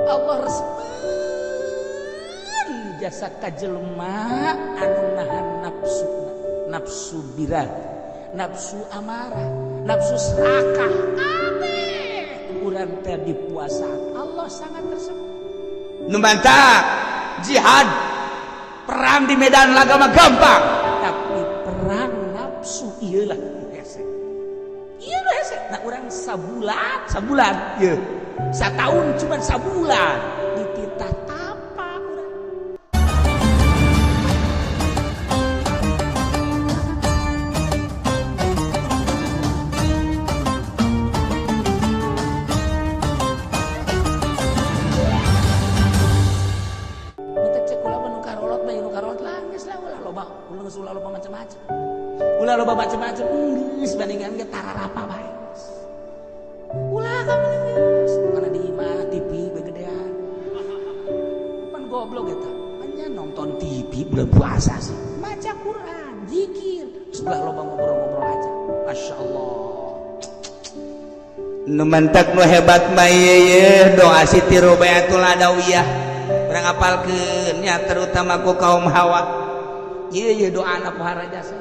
Allah resep jasa ka jelema anu nahan nafsu, nafsu birah, nafsu amarah, nafsu serakah kabeh urang teh dipuasaan. Allah sangat resep. Nu mantap jihad perang di medan laga mah gampang, tapi perang nafsu ieu lah hese. Ieu nu hese. Nah urang sabulan, sabulan ieu. Sataun cuman sabulan dititah tapa urang. Minta cek ulah mah nu karolot mah nu karolot lah geus lah ulah loba, ulah geus ulah loba macam-macam. Ulah loba macam-macam geus bandingan ge tararapa bae. Ulah kamu geus karena di imah TV begedean. Pan goblok eta. Hanya nonton TV bulan puasa sih. Maca Quran, zikir, sebelah loba ngobrol-ngobrol aja. Masya Allah. Nu mantak nu hebat mah ieu doa Siti Rubayatul Adawiyah. Urang apalkeun nya terutama ku kaum hawa. Ieu ieu doana pohara jasa.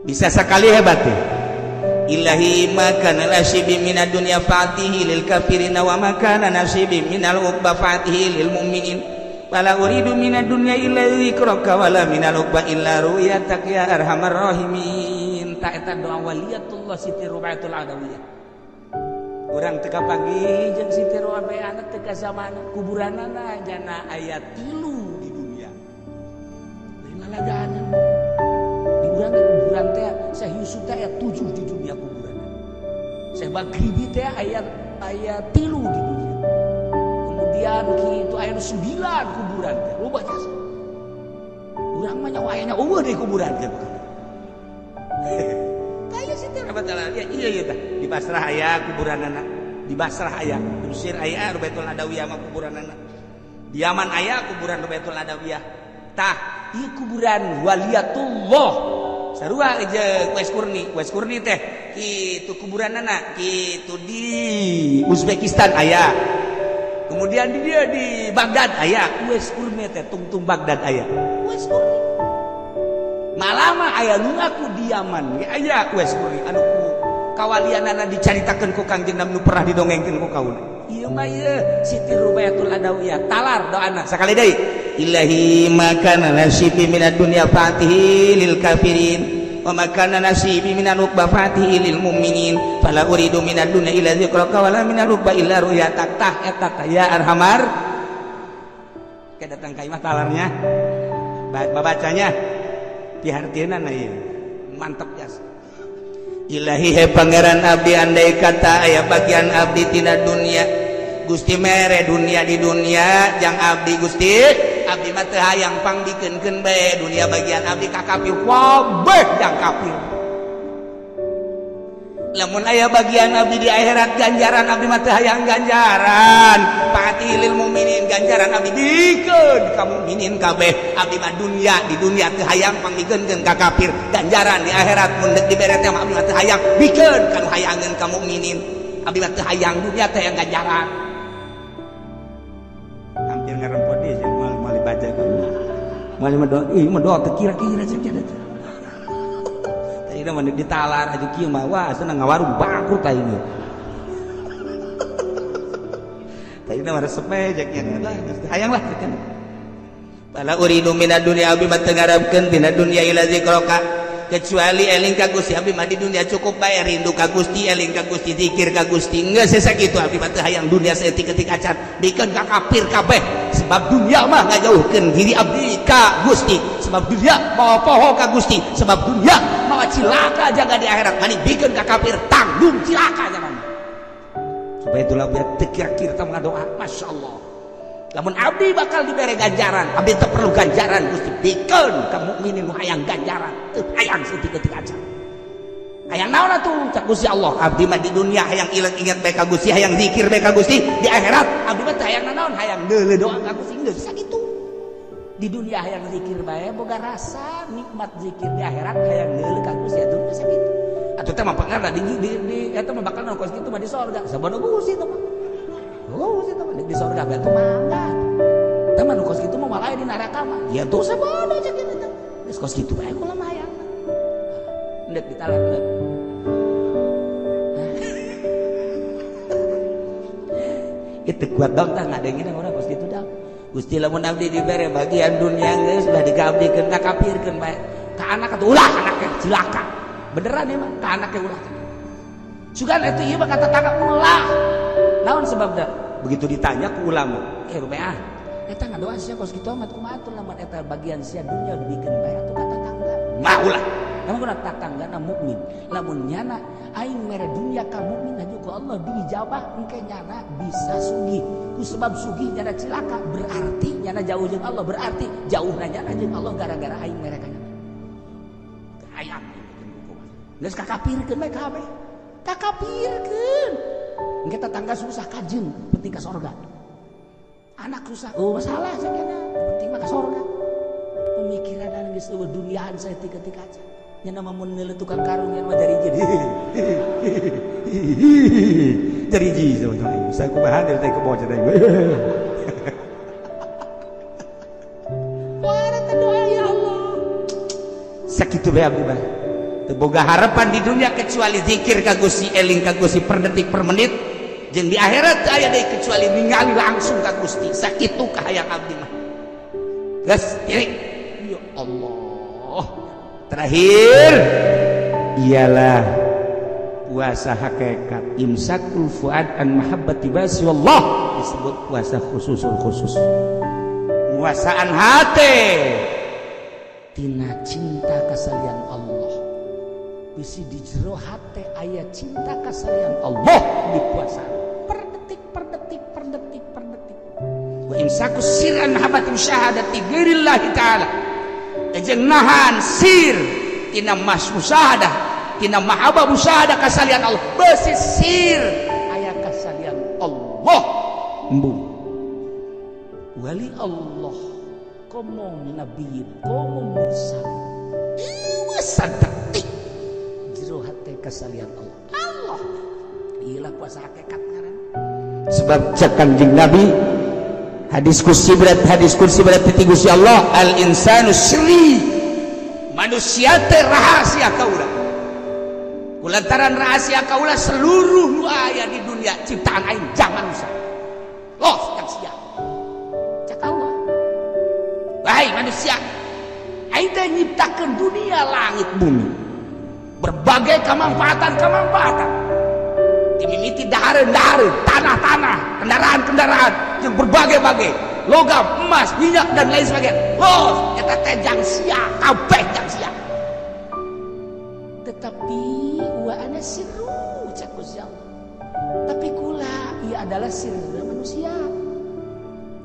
Bisa sekali hebat ya. Ilahi ma kana nasibi minad dunya fatihi lil kafirina wa ma kana nasibi minal uqba fatihi lil mu'minin. Wala uridu minad dunya illa dzikraka wala minal uqba illa ru'yatak ya arhamar rahimin. Ta eta doa waliyatullah Siti Rubayatul Adawiyah. Urang teu kapanggih jeung Siti Rubaiyah teu ka zamana kuburanana jana aya 3 di dunia. Lain lalagaan. Di urang ge kuburan teh Syekh Yusuf teh aya 7 di dunia kuburan. Syekh Bakribi teh aya 3 di dunia. Kemudian kitu aya 9 kuburan teh. Loba jasa. Urang mah nyawa ayana eueuh di kuburan teh. Taya Siti Rubayatul Adawiyah iya ieu tah. Di Basrah aya kuburanana, di Basrah aya, di Mesir aya Rubayatul Adawiyah mah kuburanana. Di Yaman aya kuburan Rubayatul Adawiyah. Tah, ieu kuburan waliyatullah. Sarua jeung Wes Kurni, Wes Kurni teh kitu kuburanana, kitu di Uzbekistan aya. Kemudian di dia di Baghdad aya, Wes Kurni teh tungtung Baghdad aya. Wes Kurni. Malama aya nu ngaku di Yaman ge aya Wes Kurni anu ku kawalianana dicaritakeun ku Kangjeng Nabi nu pernah didongengkeun ku kaula. Ieu mah ieu Siti Rubayatul Adawiyah talar doana sakali deui. Ilahi ma kana nasibi minad dunya fatihi lil kafirin wa ma kana nasibi minal uqba fatihi lil mu'minin fala uridu minad dunya illa dzikraka wala minal uqba illa ru'yatak. Tah eta tah ya arhamar. Ke datang ka imah talarnya babacanya pihartieunana ieu mantep jas. Ilahi he pangeran abdi andai kata aya bagian abdi tina dunia Gusti mere dunia di dunia jang abdi Gusti abdi mah teu hayang pangdikeunkeun bae dunia bagian abdi ka kafir kabeh jang kafir. Lamun aya bagian abdi di akhirat ganjaran abdi mah teu hayang ganjaran fatilil mukminin ganjaran abdi dikeun ka mukminin kabeh abdi mah dunia di dunia teu hayang pangdikeunkeun ka kafir ganjaran di akhirat mun deuk dibere teh abdi mah teu hayang bikeun ka nu hayangeun ka mukminin abdi mah teu hayang dunia teh hayang ganjaran. Hampir ngarempot deui sih moal moal dibaca ka moal mah doa ieu mah doa teu kira-kira cek teh. Tadi mah ditalar aja kieu mah wah senang ngawarung bangkrut aing. Tadi mah resep we cek nya lah hayang lah cek. Bala uridu minad dunya abdi mah teu ngarepkeun tina dunya ila zikraka kecuali eling ka Gusti abdi mah di dunia cukup bae rindu ka Gusti eling ka Gusti zikir ka Gusti geus sakitu abdi mah teu hayang dunia saeutik-eutik acan bikeun ka kafir kabeh sebab dunia mah ngajauhkeun diri abdi ka Gusti sebab dunia mawa poho ka Gusti sebab dunia mawa cilaka jaga di akhirat mani bikeun ka kafir tanggung cilaka jangan supaya itulah biar teu kira-kira teh ngadoa Masya Allah lamun abdi bakal dibere ganjaran abdi teu perlu ganjaran Gusti bikeun ka mukminin nu hayang ganjaran teu hayang saeutik-eutik acan hayang naon atuh cak Gusti Allah abdi mah di dunia hayang ilang ingat bae ka Gusti hayang zikir bae ka Gusti di akhirat abdi mah teu hayang nanaon hayang deuleu doa ka Gusti geus sakitu di dunia hayang zikir bae boga rasa nikmat zikir di akhirat hayang deuleu ka Gusti atuh geus sakitu atuh teh mah pangarna di eta mah bakal kos kitu mah di sorga sabodo Gusti teh mah. Oh, eta mah di surga bae tuh mangga. Tah mah nu kos kitu mah malah di neraka mah. Ya dosa bodoh cek eta. Geus kos kitu bae kula mah hayang. Endek ditalar endek. Itu kuat dong tah ngadengin urang kos kitu dong. Gusti lamun abdi dibere bagian dunia geus ulah digaabdikeun ka kafirkeun bae. Ka anak atuh ulah anaknya cilaka. Beneran ya mah ka anaknya ulah. Sugan eta ieu mah kata tetangga ulah. Naon sebabna? Begitu ditanya ku ulama, rumeah. Eta ngadoa sia kos kitu amat kumaha atuh lamun eta bagian sia dunia dibikeun bae atuh ka tetangga. Mah ulah. Lamun kuna tatanggana mukmin, lamun nyana aing mere dunia ka mukmin aju ku Allah diijabah engke nyana bisa sugih. Ku sebab sugih nyana cilaka berarti nyana jauh jeung Allah, berarti jauhna nyana jeung Allah gara-gara aing mere ka nyana. Hayang geus kakapirkeun bae kabeh. Kakapirkeun. Engke tetangga susah kajeun, penting ka sorga. Anak susah, oh masalah sakena, penting mah ka sorga. Pemikiran geus eueuh duniaan saeutik-eutik aja. Nya nama mun ngeuleuh tukang karung nya mah jariji. Jariji sama aing. Bisa kumaha dari teh kebo cenah aing. Wah, doa ya Allah. Sakitu bae abdi mah. Teu boga harapan di dunia kecuali zikir ka Gusti, eling ka Gusti per detik per menit. Jeung di akhirat teu aya deui kecuali ningali langsung ka Gusti. Sakitu kahayang abdi mah. Geus tirik. Ya Allah. Terakhir ialah puasa hakikat, imsakul fuad an mahabbati basi wallah, disebut puasa khususul khusus, puasaan hati tina cinta kasalian Allah. Bisi di jero hate aya cinta kasalian Allah dipuasaan per detik per detik per detik per detik. Wa imsakus sirran mahabbati musyahadati ghairillahi ta'ala, jeung nahan sir tina mas musyahadah tina mahabbah musyahadah kasalian Allah, besi sir aya kasalian Allah embung wali Allah komo nabiyin komo mursal ieu sadetik jero hate kasalian Allah. Allah iyalah puasa hakikat ngaran. Sebab cek Kanjeng Nabi hadis kursi berat, hadis kursi berat ti Gusti Allah, al insanu sri, manusia teh rahasia kaula. Kulantaran rahasia kaula seluruh nu aya di dunia ciptaan aing jangan manusia. Los yang sia. Cak Allah. Wahai manusia, aing teh nyiptakeun dunia langit bumi. Berbagai kemanfaatan-kemanfaatan. Dimimiti dahareun-dahareun, tanah-tanah, kendaraan-kendaraan yang berbagai-bagai, logam, emas, minyak dan lain sebagainya. Los, eta teh jang sia, kabeh jang sia. Tetapi wa ana sirru cak Gusti Allah. Tapi kula ia adalah sirru manusia.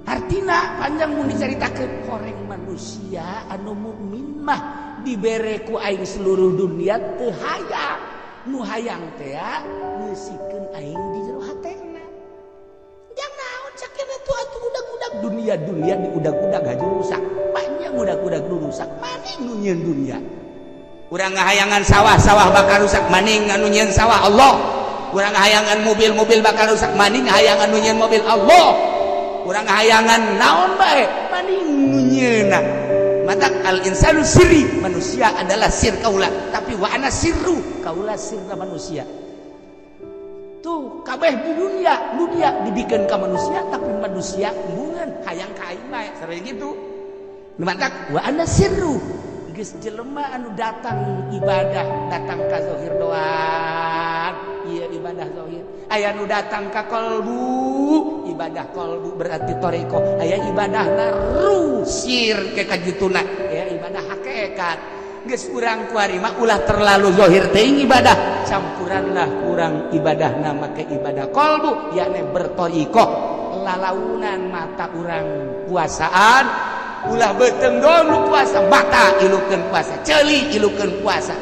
Artina panjang mun dicaritakeun horeng manusia anu mukmin mah dibere ku aing seluruh dunia teu hayang. Nu hayang teh ngeusikeun aing di jero hatena. Jang naon cakena tuh atuh udag-udag dunia-dunia diudag-udag haju rusak. Panjang udag-udag nu rusak, maning nu nyieun dunia. Urang ngahayangan sawah-sawah bakal rusak, maning anu nyieun sawah Allah. Urang ngahayangan mobil-mobil bakal rusak, maning hayangan nu nyieun mobil Allah. Urang ngahayangan naon bae, maning nu nyieunna. Matak al insanu sirri, manusia adalah sir kaula, tapi wa ana sirru, kaula sirna manusia. Tuh kabeh di dunia, dunia dibikeun ka manusia tapi manusia embungeun hayang ka aing bae, sareng gitu. Matak wa ana sirru, geus jelema anu datang ibadah, datang ka zahir doang, ieu ibadah zahir. Aya nu datang ka kalbu, ibadah kalbu berarti thariqah. Aya ibadahna rusir ke kajituna, aya ibadah hakikat. Geus urang kuari mah ulah terlalu zahir teuing ibadah, campuranlah kurang ibadahna make ibadah kalbu, yakni berthariqah. Lalaunan mata urang puasaan, ulah beuteung doang nu puasa, mata ilukeun puasa, ceuli ilukeun puasa,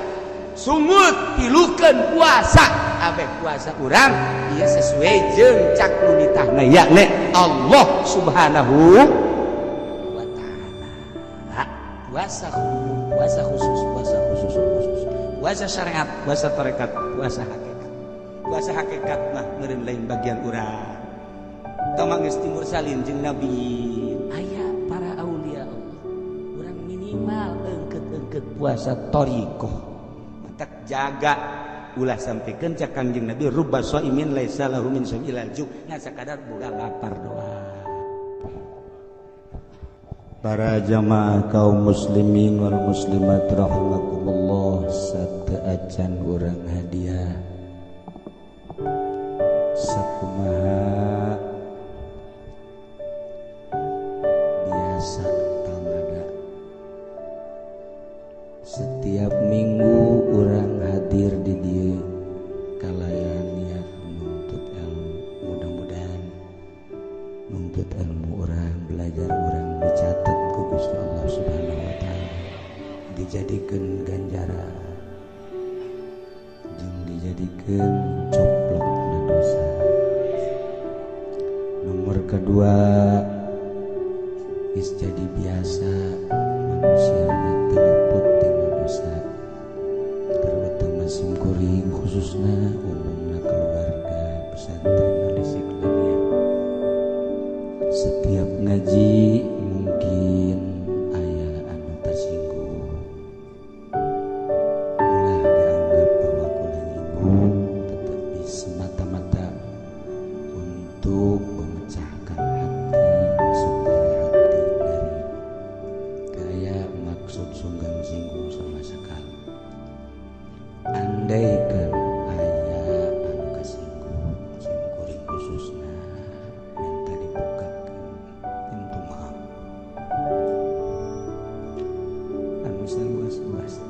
sungut ilukeun puasa, abeh puasa urang ieu sesuai jeung cak nu ditahna yakni Allah Subhanahu wa taala. Puasa umum, puasa khusus, puasa khusus khusus, puasa syariat, puasa tarekat, puasa hakikat. Puasa hakikat mah meureun lain bagian urang. mah geus ti mursalin jeung nabi. Aya para aulia Allah. Urang minimal engket-engket puasa thariqah. Matak jaga ulah sampikeun cak Kangjeng Nabi rubba shaimin laisa lahu min shaumil ju. Ngan sakadar boga lapar doa. Para jamaah kaum muslimin wal muslimat rahimakumullah, sateuacan urang hadiah sakumaha biasa tamada setiap minggu urang hadir di dieu kalayan niat nuntut ilmu. Mudah-mudahan nuntut ilmu urang, belajar urang dicatat ku Gusti Allah Subhanahu wa taala, dijadikeun ganjaran jeung dijadikeun coplok na dosa. Nomor kedua, geus jadi biasa manusia mah teu luput tina dosa, terutama simkuring khususna umumna keluarga pesantren Al-Istiqlaliyah. Setiap ngaji mungkin aya anu tersinggung, ulah dianggap bahwa kula nyinggung, tetapi semata-mata untuk memecahkan hati supaya hati dari gaya maksud sunggang singgung sama sekali. Andaikan aya anu kasinggung simkuring khususna minta dibukakan pintu maaf anu saluas-luas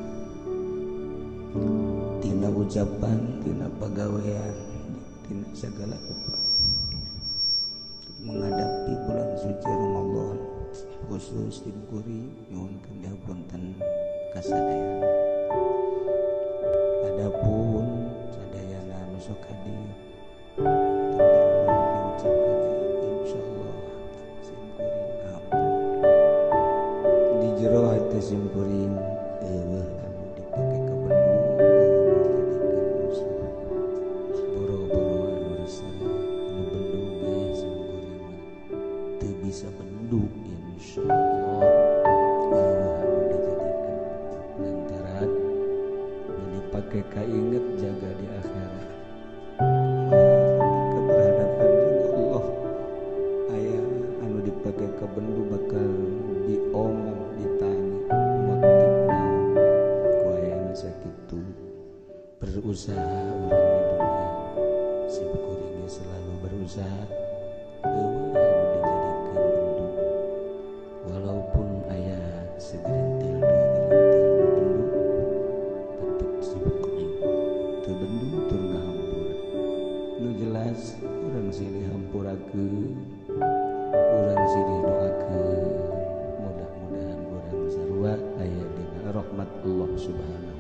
tina ucapan, tina pagawean, tina segala rupa menghadapi bulan suci Ramadan khusus simkuring nyuhunkeun dihapunten kasadayana. Adapun sadayana nu sok hadir teu perlu diucapkeun insyaallah simkuring ampun. Di jero hate simkuring eueuh anu dipake ka bendu dijadikeun musuh. Boro-boro anu resep anu bendu ge simkuring mah teu bisa bendu insyaallah eueuh anu dijadikeun lantaran dipake kainget jaga di akhirat. Ketika berhadapan dengan Allah aya anu dipake ka bendu bakal diomong, ditanya motif naon ku aya nu sakitu. Berusaha urang di dunia simkuring ge selalu berusaha eueuh anu dijadikeun bendu, walaupun aya segerintil dua gerintil nu bendu tetep simkuring teu bendu tur ngahampura. Nu jelas urang silih hampurakeun, urang silih doakeun, mudah-mudahan urang sarua aya dina rahmat Allah Subhanahu